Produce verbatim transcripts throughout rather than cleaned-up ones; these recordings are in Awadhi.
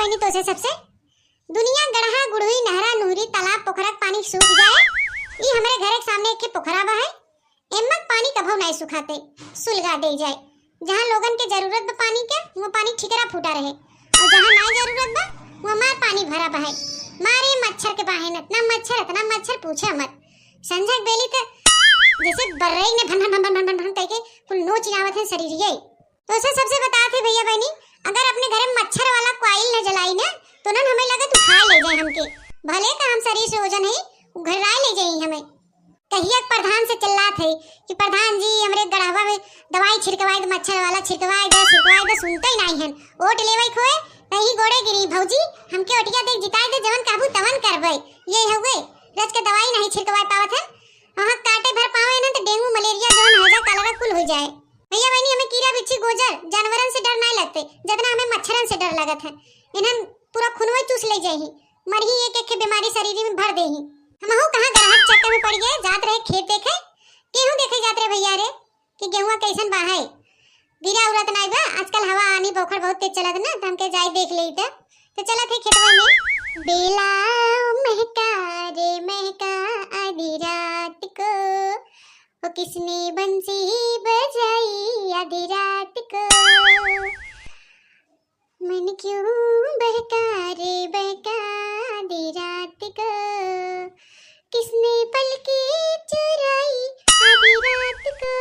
नहीं तो से सबसे दुनिया गड़हा गुड़ही नहरा नुहरी तालाब पोखरा के पानी सूख जाए, ई हमरे घरे के सामने एक ठे पोखरा बा है, एम्मा के पानी कभो नाई सुखाते, सुलगा दे जाए। जहाँ लोगन के जरूरत बा पानी के, वहाँ पानी ठिकरा फूटा रहे, और जहाँ नाई जरूरत बा, वहाँ मार पानी भरा बा है। मारे मच्छर के बाहेन इतना मच्छर, इतना मच्छर पूछे मत। संझा के बेली त जैसे बर्रई ने भन भन भन भन भन भन करके कुल नोच आवत है शरीर ये। तो उसे सबसे बताते भैया बहनी, अगर अपने घरे मच्छर वाला coil न जलाई ना, तो उन्हन हमें लगत उठा ले जाए हमके। भले का हम शरीर से ओजन है, उ घराए ले जाई हमें। कहिया के प्रधान से चिल्लात है कि प्रधान जी, हमरे गड़हवा में दवाई छिड़कवाई दे, मच्छर वाला छिड़कवाई दे, छिड़कवाई दे, सुनते ही नहीं हन। वोट लेवे खोए, नहीं गोड़े गिरी भौजी, हमके ओटिया दे जिताई दे, जवन कहबू तवन करबे। ये हुए, रच के दवाई नहीं छिड़कवाई पावत है। वहाँ काटे भर पावे ना तो डेंगू, मलेरिया, जवन हैजा, कलरा कुल हो जाए। भैया बहनी, हमें कीड़ा बिच्छी गोजर जानवरन से डर नहीं लगते, जितना हमें मच्छरन से डर लगत है। इन्हन पूरा खूनवा चूस ले जाही, मरही एक एक के बीमारी शरीर में भर देही। हमहू कहाँ ग्राहक चक्कर में पड़ गए, जात रहे खेत देखे, गेहूं देखे जात रहे भैया रे, कि गेहुआ कैसन बा है। गिरा उरत नाई बा, आजकल हवा आनी बौखर बहुत तेज चलत ना, तो हमके जाई देख लेई त। तो चलत है खेतवा में। बेला महका रे महका आधी रात को, वो किसने बंसी बजाई आधी रात को, मन क्यों बहका रे बहका आधी रात को, किसने पलके चुराई आधी रात को,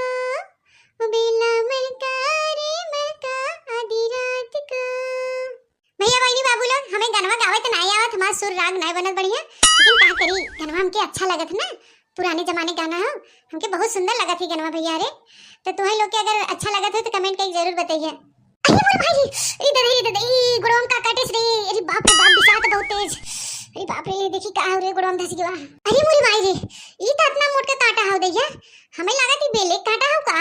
वो बेला महका रे महका आधी रात को। भैया बहनी बाबू लोग, हमें गनवा गावे तो नाई आवत, हमार सुर राग नाई बनत बढ़िया, लेकिन का करी, गनवा हमके अच्छा लगत ना, पुराने जमाने गाना हो, हमके बहुत सुंदर लगत ही गनवा भैया रे। तो तुम्हें लोग के अगर अच्छा लगत हो तो comment करके जरूर बताइए। अरे मोरे भाई, अरे दादा, अरे दादा, ई गोड़वा में का काटे से रे? अरे बाप रे बाप, बिसात बहुत तेज। अरे बाप रे, देखी का हो रे, गोड़वा में धस गवा। अरे मोरे माई रे, ई तो इतना मोट का कांटा हो दैया, हमें लागत ई बेले कांटा हो का?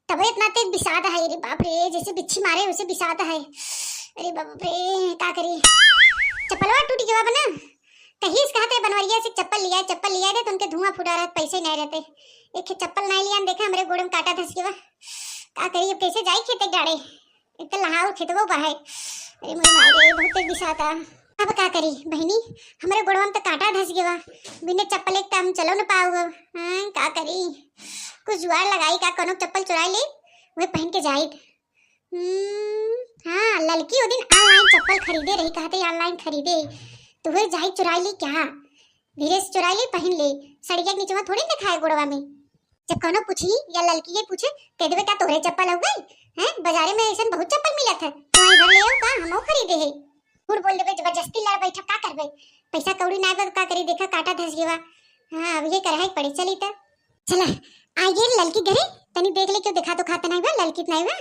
तबे इतना तेज बिसात है रे बाप रे, जैसे बिच्छी मारे वैसे बिसात है। अरे बाप रे, का करी, चप्पलवा टूट गवा बना। कहिस कहते बनवरिया से चप्पल लिया, चप्पल लिया दे तो उनके धुआं फुटा रहत, पैसे नहीं रहते। एक ठे चप्पल नहीं लिया, देखा हमरे गोड़े में कांटा धस गवा। का करी, अब कैसे जाई खेते डाड़े? एक तो लहाऊ खेतवो बा है। अरे मोरे माई रे, बहुत तेज बिसाता। अब का करी बहनी, हमरे गोड़वा में तो कांटा धस गवा। बिना चप्पल एक तो हम चलो न पाऊ अब। हाँ, का करी, कुछ जुगाड़ लगाई का, कोनो चप्पल चुराई ले, वह पहन के जाई। हम्म, हाँ, ललकी वो दिन online चप्पल खरीदे रही, कहते online खरीदे, तो वह जाई चुराई ली क्या? धीरे से चुराई ली, पहन ले, सड़िया के नीचे थोड़ी न खाए गोड़वा में। जब कोनो पूछी या ललकी ये पूछे, कह देवे का तोरे चप्पल हो गई? हैं, बाजारे में ऐसन बहुत चप्पल मिलत है, तो वहीं भर ले आओ का, हमहू खरीदे है। झूठ बोल देबे, जबरदस्ती लड़ बैठब, का करबे? पैसा कौड़ी ना बा, का करी, देखा कांटा धस गवा। हाँ, अब ये करहे के पड़ी, चली त। चला, आ ये ललकी घरे, तनी देख ले, क्यों देखा तो खात नहीं बा, ललकी नहीं बा।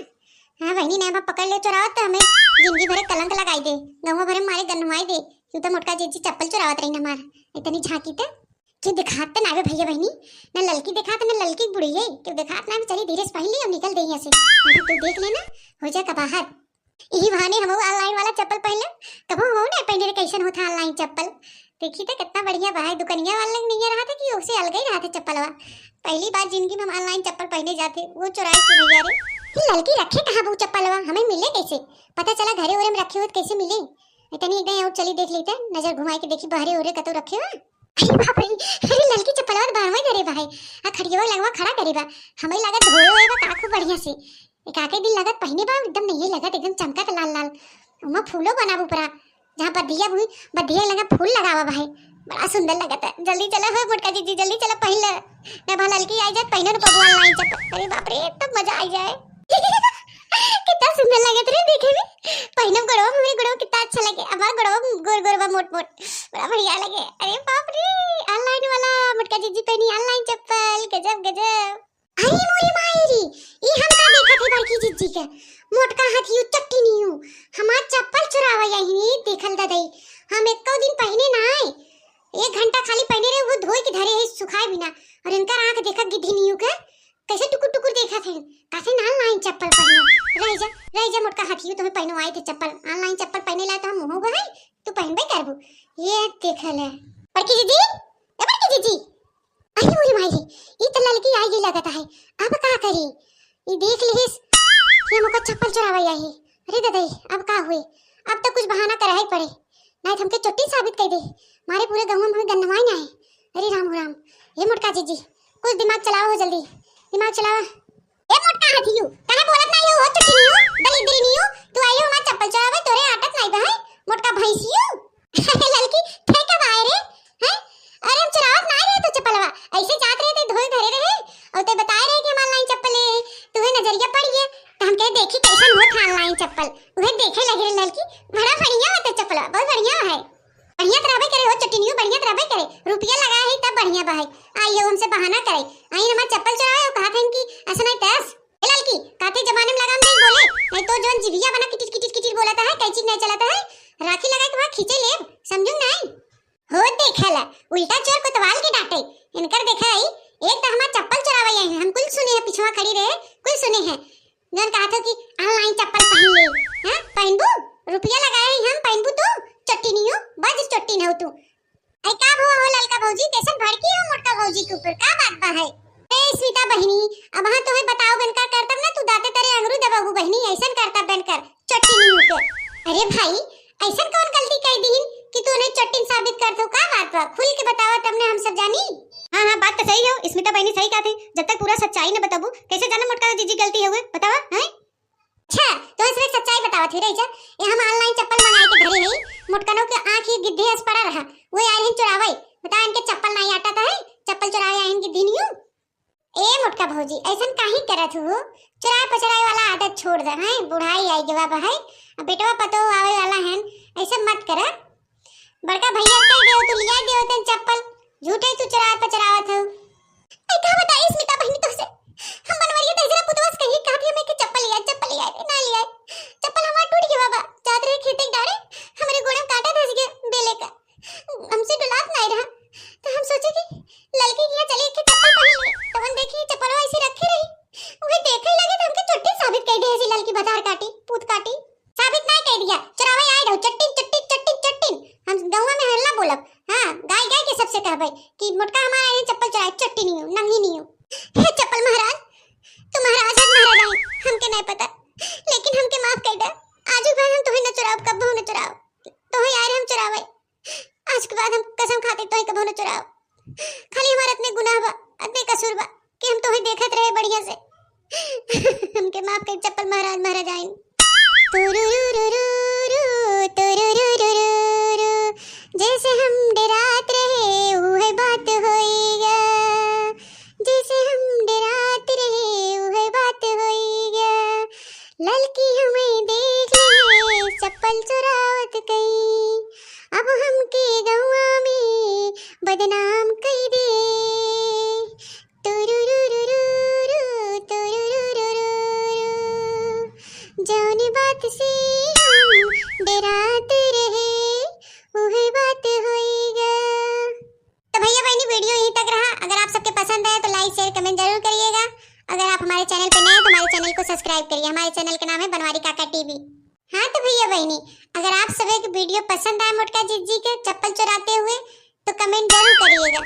हाँ बहनी, नहीं बा, पकड़ ले चोरावत तो हमें जिंदगी भरे कलंक लगाई दे, गंवा भरे मारे गन्नवाई दे, क्यों तो मोटका जीजी चप्पल चोरावत रही ना मार, इतनी झांकी त। क्यों देखात त ना बे भैया बहनी, ना ललकी देखात, ना ललकी बुढ़िया, क्यों देखात ना बे, चली धीरे से पहन ली, हम निकल दे यहाँ से, नहीं तो देख लेना, हो जाए का बाहर। यही बहाने हम online वाला चप्पल पहन ले, कबो हम ना पहने रहे, कैसन होता online चप्पल। देखी तो कितना बढ़िया बा है, दुकनिया वाला नहीं रहा था कि उससे अलग ही रहा था चप्पलवा। पहली बार जिंदगी में हम online चप्पल पहने जाते, वो चुराई के भैया रे। ये ललकी रखे कहाँ वो चप्पलवा, हमें मिले कैसे? पता चला घरे ओरे में रखे हुए तो कैसे मिले? इतनी एक दाईं और चली देख लेते, नजर घुमाई के देखी बहरे ओरे कतो रखे हुए। अरे बाप रे, अरे ललकी चप्पलवा तो बाहर में धरे बा है, आ खड़ियवा लगवा खड़ा करे बा, हमें लागत धोए हुए बा का खूब बढ़िया से। एक आके दिन लागत पहिने बा, एकदम नहीं लागत, एकदम चमकत लाल लाल। उमा फूलो बना ऊपरा, जहाँ बधिया हुई, बधिया लगा फूल लगावा भाई, बड़ा सुंदर लगत है। जल्दी चला हो मोटका जीजी, जल्दी चला पहिन ले, ना भा ललकी आई जात पहिने न पबुआ online चप्पल। अरे बाप रे, तब मजा आई जाए। कितना सुंदर लगत रे देखे में। पहिने गोड़वा, हमरे गोड़वा कितना अच्छा लगे, हमारा गोड़वा गोर गोर बा, मोट मोट, बड़ा बढ़िया लगे। अरे बाप रे, online वाला मोटका जीजी पहनी online चप्पल, गजब गजब। अरे मोरे माई रे, ई हम का देखत है बड़की जिज्जी के? मोटका हाथियो चट्टी नियो, हमार चप्पल चुरावा यही देखल ददई। हम एको दिन पहिने ना आए, एक घंटा खाली पहिने रहे, वो धोए के धरे है सुखाए बिना। और इनकर आँख देखा गिद्धी नियो के, कैसे टुकुर टुकुर देखत है, कासे ना online चप्पल पहिने। रह जा, रह जा मोटका हाथियो, तुम्हें पहिनो आए थे चप्पल, online चप्पल पहिने ला तो हम मुँह गए, तू पहिनबे करबू। ये देखल है बड़की जिज्जी, ए बड़की जिज्जी, अरे मोरी माई रे, ई त ललकी आई गई लगत है। अब का करी? ई देख लिहिस कि हम ओकर चप्पल चुरावे आई। अरे ददई, अब का हुई? अब तो कुछ बहाना पढ़ाई पढ़े, नाहीं तो हमके चोट्टी साबित कइ दे। मारे पूरे गउँवा में हमें गन्नवाई ना है। अरे राम हो राम। हे मोटका जीजी, कुछ दिमाग चलावा हो जल्दी, दिमाग चलावा। ए मोटका हथियू, काहे बोलत नाहीं हो, चोट्टिनियू, दलिद्रिनियू? तू आई हो हमार चप्पल चोरावे, तोरे आटत नाहीं बा, हैं? मोटका भैंसियू। ललकी, थे कब आए रे? हैं? अरे हम चोरावत नाहीं रहे तो चप्पलवा, ऐसे जात रहे तो धोए धरे रहे, और ते बताए रहे कि हम online चप्पल ले आए, तुहे नजरिया पड़ गया, तो हम कहे देखी कैसन होत है online चप्पल, उहे देखे लगे रहे ललकी, बड़ा बढ़िया होत है चप्पलवा, बहुत बढ़िया है। बढ़िया त रहबे करे हो चोट्टिनियू, बढ़िया त रहबे करे, रुपया लगाए है तब बढ़िया बा है। आई हो हमसे बहाना करे, आई हमार चप्पल चोरावे, वो कहा था कि ऐसा नहीं तैस। ए ललकी, काथे जमाने में लगाम नहीं बोले, नहीं तो जोन जिभिया बना किटिर किटिर किटिर बोलत है, कैची नहीं चलत है, राखी लगा के वहाँ खींचे लेब, समझू नहीं? हो देखा ला, उल्टा चोर कोतवाल के डांटे, इनकर देखा है, एक तो हमार चप्पल चोरावे आई है, हम कुल सुने हैं, पिछवा खड़ी रहे, कुल सुने हैं, जोन कहा था कि online चप्पल पहन ले, हाँ, पहनबू? रुपया लगाए हैं हम, पहनबू तू? चोट्टिनियू, बज चोट्टिन हो तू। अरे का हुआ हो ललका भौजी, कैसन भड़की हो मोटका भौजी के ऊपर, का बात बा है? ए स्मिता बहिनी, अब हाँ तोहे बताओ बन का करतब ना, तू दाते तरे अंगरू दबाबू बहिनी, ऐसन करतब बन कर, चोट्टिनियू के। अरे भाई, ऐसन कौन गलती कइ दीन कि तू उन्हें चोट्टिन साबित करत हो, का बात बा? खुल के बतावा तब ने हम सब जानी। हाँ, हाँ, बात तो सही हो, स्मिता बहिनी सही कहा थी, जब तक पूरा सच्चाई न बताबू, कैसे जाना मोटका जीजी गलती हुए, बतावा, हैं? अच्छा, तो सिर्फ सच्चाई बतावत ही रही जा। ये हम online चप्पल मंगाए के धरे हई, मोटकनो के आँख ही गिद्धे अस पड़ा रहा, वो आए हैं चुरावे। बता इनके चप्पल नहीं आटा था है, चप्पल चुरावे आए हैं गिद्धिनियो। ए मोटका भौजी, ऐसन काहे करत हो? चुराए पचराए वाला आदत छोड़ दे, हैं? बुढ़ाई आई गवा बा है, अब बेटवा पतो आवे वाला है, ऐसा मत करा। बड़का भैया कह देव तू लिया देव तन चप्पल, झूठे तू चुरात पचरावत हो। ऐ का बताई स्मिता बहिनी तोहसे, हम बनवरिया दहिजरा पुतवा से कही कहा थी हमें कि चप्पल लिया, चप्पल लिया, ना लिया। चप्पल हमार टूट गया बा, जात रहे खेते डारे, हमरे गोड़े में कांटा धस गया बेले का, हमसे डुलात नहीं रहा, तो हम सोचे कि ललकी के यहाँ चले के चप्पल पहन ले, तो हम देखी चप्पलवा ऐसे रखे रही, वही देखे लगे तो हमके चोट्टिन साबित कइ दे, ऐसी ललकी भतार काटी, पूत काटी। साबित नाहीं कइ दिया, चोरावे आए रहो, चोट्टिन, चोट्टिन, चोट्टिन, चोट्टिन। हम गउँवा में हल्ला बोलब, हाँ, गाय गाय के सबसे कहबे कि मोटका हमार आए हैं चप्पल चोराए, चोट्टिनियो, नंगिनियो। हे चप्पल महाराज, तू महाराज है, महाराज आए, हमके नहीं पता, लेकिन हमके माफ कइ दे। आजू के बाद हम तोहे न चोराब, कबहू न चोराब, तोहे आए रहे हम चोरावे। आज के बाद हम कसम खाते तोहे कबहू न चोराब। खाली हमार अतने गुनाह बा, अतने कसूर बा कि हम तोहे देखत रहे बढ़िया से। हमके माफ कर चप्पल महाराज, महाराज आइन। तुरुरुरुरुरु, तुरुरुरुरुरु। जैसे हम डेरात रहे, उहे बात होइगा। जैसे हम डेरात रहे, उहे बात होइगा। ललकी हमें देख ले, चप्पल चुरावत कई। अब हमके गउँवा में बदनाम कइ दे। तुरुरुरुरुरु, तुरुरुरुरुरु। जौन बात से हम डेरात रहे, उहे बात होइगा। तो भैया बहनी, video यहीं तक रहा। अगर आप सबके पसंद आए तो like, share, comment जरूर करिएगा। अगर आप हमारे channel पे नए हैं तो हमारे channel को subscribe करिए। हमारे channel का नाम है बनवारी काका टीवी। हाँ तो भैया बहनी, अगर आप सब एक video पसंद आए मोटका जीजी के चप्पल चुराते हुए, तो comment जरूर करिएगा।